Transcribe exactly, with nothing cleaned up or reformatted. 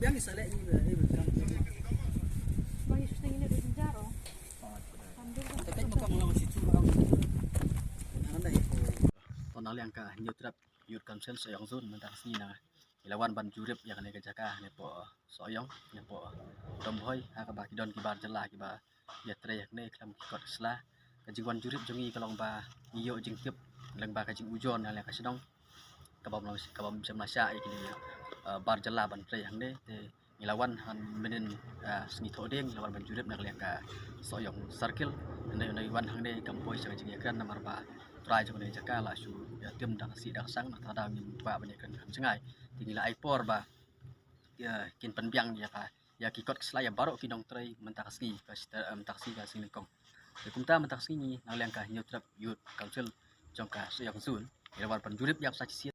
Yang isa leh ni ba, eh, ba. Bang isu tang ini dah jenjar, oh. Tekan ko kong long situ kong. Nang dai ko. To na liang ka Hynñiewtrep Youth Council Sohiong Zone mynta ka sngi na ngi la wan ban jurip ïa kane ka jaka ne po Sohiong ne po Dombhoi ha kaba ki don ki bar jylla kiba ïa trei hangne khlem ki kot ki sla. Ka jingwan jurip jong ngi ka long ba ngi ïoh jingtip lyngba ka jingujor na liang ka shnong kaba ym long kaba ym shym la shah ïa kine, eh, bar jylla ban trei hangne. Te ngi la wan ha mynnin, eh, sngi Thohdieng ngi la wan ban jurip na ka liang ka Sohiong Circle. Hynrei ynda ngi wan hangne kam poi sha ka jingïakren namar ba trai jong kane ka jaka la shu ïa tim da ka sih da ka sang, nangta da ngim kwah ban ïakren kham jngai. Te ngi la ai por ba ïa kin pynbiang ïa ka ïa ki kot ki sla ïa baroh ki nongtrei mynta ka sngi ka sita, eh, mynta ka sngi ka sngi nyngkong. Te kumta mynta ka sngi ngi na liang ka Hynñiewtrep Youth Council jong ka Sohiong Zone ngi la wan ban jurip ïa ka sa shisien.